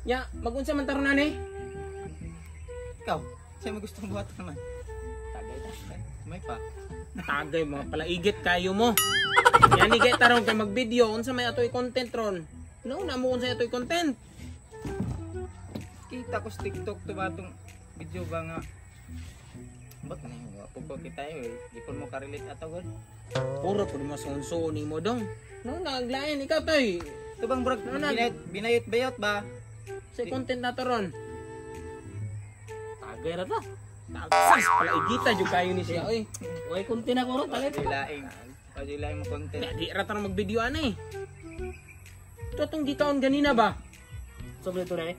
Nya, magunsa man taron ani? Ikaw, sa'yo mo gustong buhat naman. Tagay ta. May pa. Tagay mga palaigit kayo mo. Yan ni tarong kay mag-video unsa may atoy content ron. No, na mo unsa atoy content. Kita ko sa TikTok to ba itong video ba nga. Ba't na yung wapo ko kita eh. Di po mo karelate ato god. Puro pud mo sunsuon nimo dong. No, naglain ikaw toy. Ito bang brag, Ano na? binayot, binayot bayot ba? Sa content na to ron. Tagay ra ta. Tagsas palaigita jud kayo ni siya oy. Way kunti na ko ron tagay. Laing. Pwede laing mo content. Di ra tarong mag-video ani. To atong gikaon ganina ba? Sobre to re.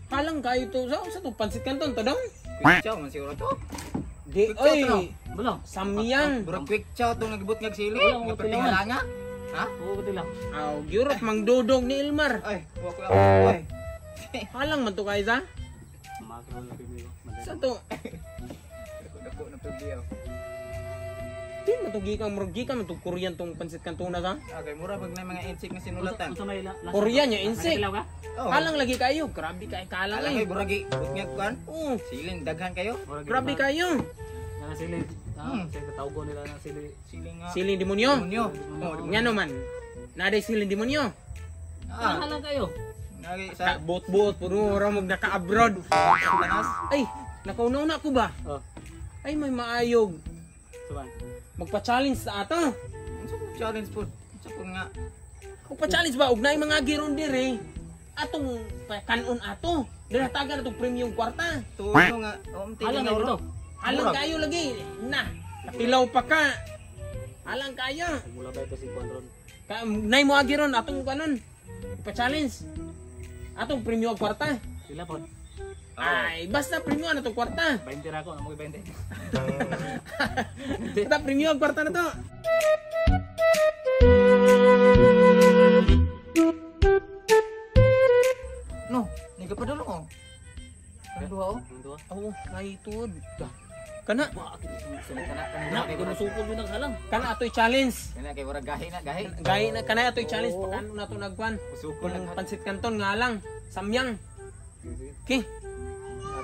Halang kayo to sa to pansit kanton to dong. Quick chow man siguro to. Di Quick chow to, no? oy, Bulo. samyang. Burag quick chow tong nagibot ngag sili. Wala mo Nga pertingalanga. Ha? Oo ko tila. Aw, gyurot mangdudog ni Ilmar. Ay, wa ko ako. Ay. Halang man to kayo sa? Makro na pimilo. Sa to? Dako dako na pagbiyaw. Di man to gikan murag gikan man to Korean tong pansit kantona sa. Okay, mura pag na mga insect nga sinulatan. Unsa may lasa? Korean ya insect. Nagatilaw ka? Oh. Halang lagi kayo, grabe kay kalang Alang eh. ay buragi but ngag kuan. Oo, Siling daghan kayo. Murag grabe kayo. Na sili. Ah, sa katawgon nila na sili. Siling nga. Siling demonyo. Demonyo. Oh, demonyo. Nga naman. Naday siling demonyo. Ah, Halang kayo. nagi sa Buot-buot puro ra mo naka-abroad. Tanas. Ay, nakauna-una ko ba? Oh, Ay, may maayog. suban. Magpa-challenge sa ato. Unsa po challenge po? Unsa po nga? Magpa-challenge ba? Ug naay mga giron dire. Atong kanon ato. Dinatagan atong premium kwarta. Tuno nga. Oh, Halang kayo dito. Alang kayo lagi. Na, kapilaw pa ka. Alang kayo. Mula ba ito si Juan ron? Ka, nay mo agi ron atong kanon. Ipa-challenge. Atong premium kwarta. Pila po. Ay, basta premium na itong kwarta. 20 ra ako, namo 20. Basta premium kwarta na to. No, niga pa dulo oh. Ang duha oh. Ang duha. Oo, ay tuod. Kana, Na, ko nusukol yun ang halang. kana atoy challenge. Kana kay murag gahi na gahi. Gay na kana atoy challenge pagkano na to nagkuan. Usukol Kung na pansit kanton nga lang, samyang. Okay,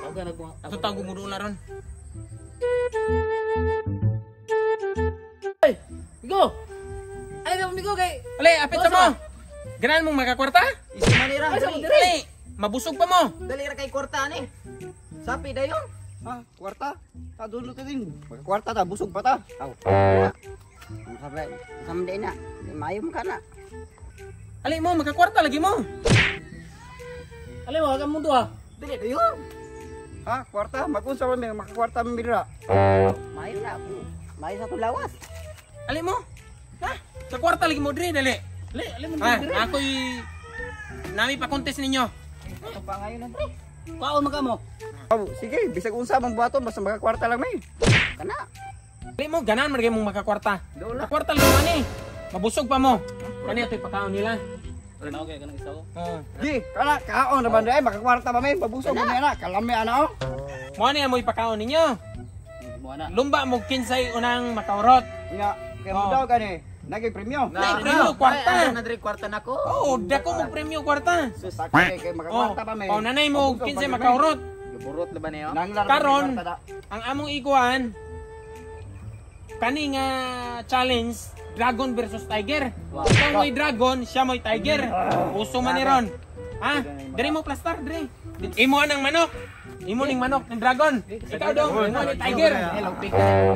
Tawag na ato tawag mo doon na ron. Go. Ay, na migo kay. Ale, apit sa mo. Ganahan mong makakwarta? Isi manira. Ay, sa Dali. diri. Ale, mabusog pa mo. Dali ra kay kwarta ani. Sapi dayon. Ah, kwarta. Ta dulo ta din. Kwarta ta busog pa ta. Aw. Ang sabi na. Mayo mo ka na. Ale mo, makakwarta lagi mo. Ali mo, ka mundo ah. Dali dayon. Ha, kwarta magunsa man may makakwarta man bira. Mayo na ako. Mayo sa tulawas. Ale mo. Ha? Kakwarta lagi mo dre, dali. Ali, ali mo Ha, diri. ako'y nami pa contest ninyo. Ito pa ngayon na pre. Kaon man ka mo. Aw, sige, bisag unsa man buhaton basta makakwarta lang may. Kana. Dali mo, ganahan man mong makakwarta. Doon lang. Kakwarta lagi mo ani. Mabusog pa mo. Kani ato'y pakaon nila. Okay, kanang isa ko. Oo. Di, kana kaon na man ay makakwarta ba may mabusog man na kalami ana oh. Mo ani amoy pakaon ninyo. Mo ana. Lumba mo kinsay unang makaurot. Nya, kay mo daw kani. Nagay premyo. Na, premyo, kwarta. Ay, na dre kwarta nako. Oo, dako mo premyo kwarta. Sakay kay Oh, makakwarta pa may. oh nanay mo Mabusog kinsay pa may. makaurot. Giburot la ba niyo? Nanglar Karon. kwarta da. Ang among ikuan kani nga challenge dragon versus tiger. Ikaw mo'y dragon, siya mo'y tiger. Uso man ni ron. Ha? Dere mo plastar, dere. Imo anang manok. Imo ning manok ng dragon. Ikaw dong, imo ni tiger. Eh, lupik.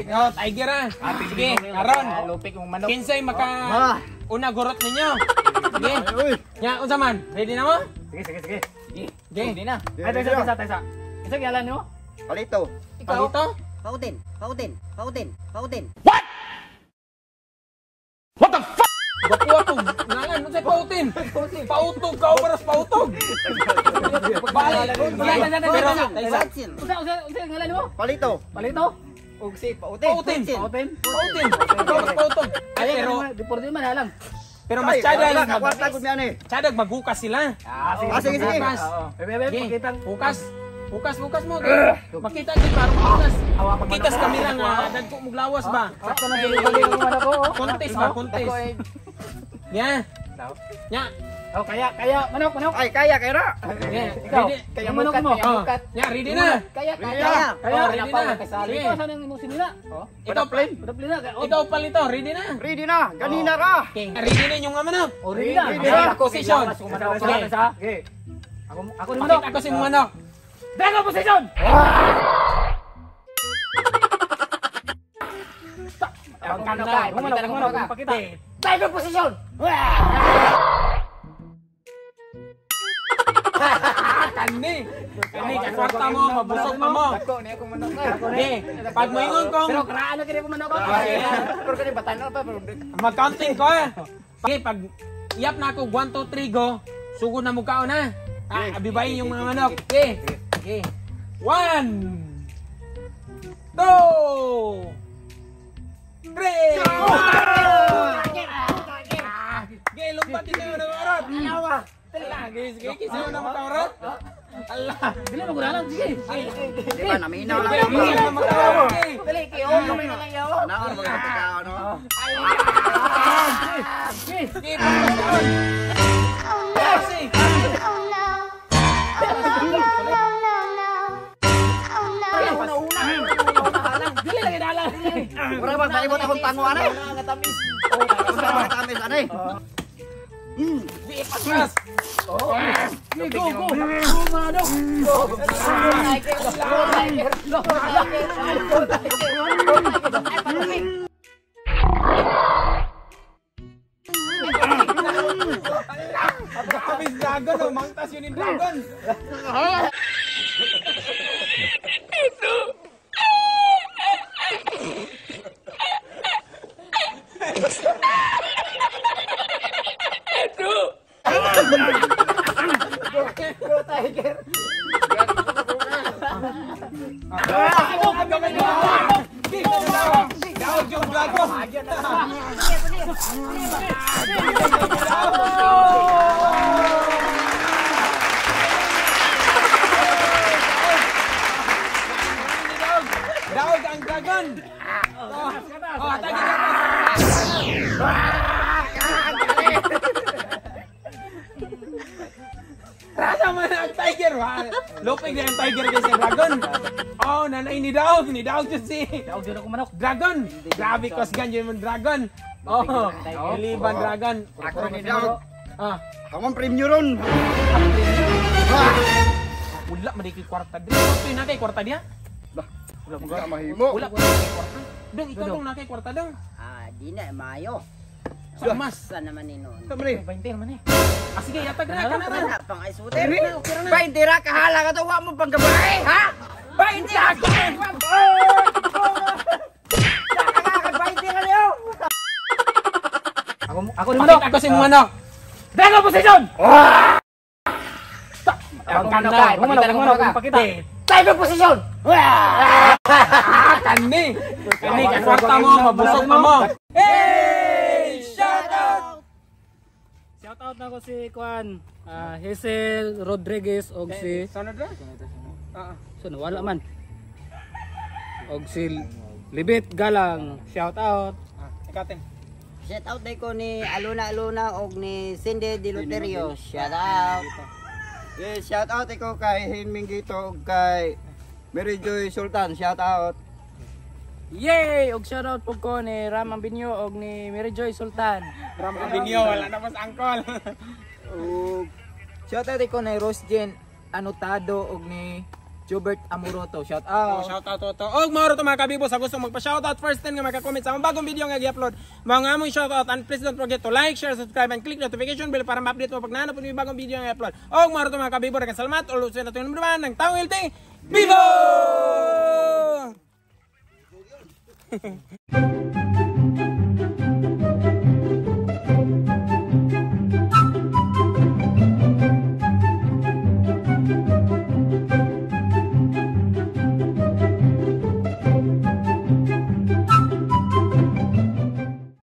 Oh, tiger ah. Sige, karon. Lupik mong manok. Kinsay maka una gurot ninyo. Sige. Uy, Nya, unsa man? Ready na mo? Sige, sige, sige. Sige. Sige. Hindi na. Ay, taysa, taysa, taysa. Isa gyala nimo? palito. Ikaw. Palito? Pautin. Pautin. Pautin. Pautin. Gapo ako. Ngalan, unsay pautin? Pautog ka oras pautog. Bali. Pero taysa. Watsin. Unsa unsa unsa ngalan nimo? Palito. Palito? Og si pautin. Pautin. Pautin. Pautin. Oras pautog. Ay, pero di por di man halang. pero mas tsadag Makakwarta gud mi ani. tsadag maghukas sila. Ah, sige. Ah, sige, sige. Hukas. Bebe, bebe, Sige. pakitang. Hukas. Hukas, hukas mo. Makita gid para hukas. Makita sa kamera nga dagko mo lawas ba. Sakto na gid bali mo man ako. Contest ba, contest. Nya. Nya. Oh, kaya manok. Ay, kaya kaya ra. Ikaw, kaya manok mo. Ya, ready na. Kaya. Kaya. Oh, ready na. Sige. Ikaw sana ang imong sinila. Oh. Ikaw Plane. Padaplin na. Ikaw palito, ready na. Ready na. Ganina ra. Okay. Ready na yung manok. Oh, ready na. Ready na. Position. Sige. Sige. Ako ni manok. Pakita ko si manok. Dragon position. Ang ganda. Manok, pakita. Tiger position. Kani. Kani kakwarta mo, mabusog pa mo. Ako ni ako manok. Okay. Pag moingon kong Pero karaan na kini ko manok. Pero kani batano pa pero mag-counting ko ah. Okay, pag iyap na ako 1 2 3 go, sugod na mo kaon ha. Ah, abibayin yung mga manok. Okay. Okay. 1 2 3. Okay, lumpat dito yung mga orot. Ala, sige, sige, na mga orot. Ala. Dili mo lang, sige. Di ba naminaw lang. Dili na mga orot. Dali kayo, kamay na lang yaw. Naon mga pagkaon no. Sige. Okay, pagkaon. Kasi. Oh no. Oh no, no, no, no. Oh no. Dili lagi dalan. Mura ba maibot akong tango ani? nga tamis. Mura ba tamis ani? Di ipaspas. Go, go. Go, manok. Go tiger, go tiger, go tiger, go tiger, go tiger. Ay, patubig. Grabe dragon, oh, mangtas yun yung dragon. Go tiger. Daog yung dragon. Daog ang dragon. Oh, atagi ka. Rasa man ang tiger wa. Lupig na ang tiger kay sa dragon. Oh, nanay ni Daog, ni Daog jud si. Daog jud ako manok. Dragon. Grabe kosgan yun mong dragon. Oh, Liban dragon. Ako ni Daog. Ah, Kamon premium ron. wala man di kwarta diri. Ito na kay kwarta diya. Wala mahimo. Wala ko kay kwarta. Dong, ikaw dong na kay kwarta dong. Ah, di na maayo. Sa mas. Sa naman ni noon. Sa man 20 naman eh. Ah, sige, yatag na kana ra. Wala pang ay suter. 20 ra kahala ka to wa mo pang gabae, ha? 20 ra. Kaka 20 ra niyo. Ako ni manok. Pakita ko si manok. Dragon position. Ang ganda. Manok, pakita. Tiger position. Kani. Kani kakwarta mo, mabusog pa mo. Hey! Shout out! Shout out na ko si Kwan, Hazel Rodriguez og si Sunod ra? So nawala man. Og si Libit Galang, shout out. Ikaw tin. Shout out day ko ni Aluna Aluna og ni Cindy Di Luterio. Shout out. Yes, shout out ikaw kay Hinming Gito ug kay Mary Joy Sultan, shout out. Yay! Og shout out pug ko ni Ram Ambinyo og ni Mary Joy Sultan. Ram Abinyo, wala na mas angkol. Ug shout out ko ni Rose Jane Anotado og ni Jobert Amoroto. Shout Oh, out. shout out to to. Og mauro to mga kabibo sa gusto magpa-shout out first time nga maka-comment sa among bagong video nga gi-upload. Mga among shout out and please don't forget to like, share, subscribe and click notification bell para ma-update mo pag naanap mo yung bagong video nga i-upload. Og mauro to mga kabibo, daghang salamat. Ulo sa natong naman ng Taong LT. Bibo!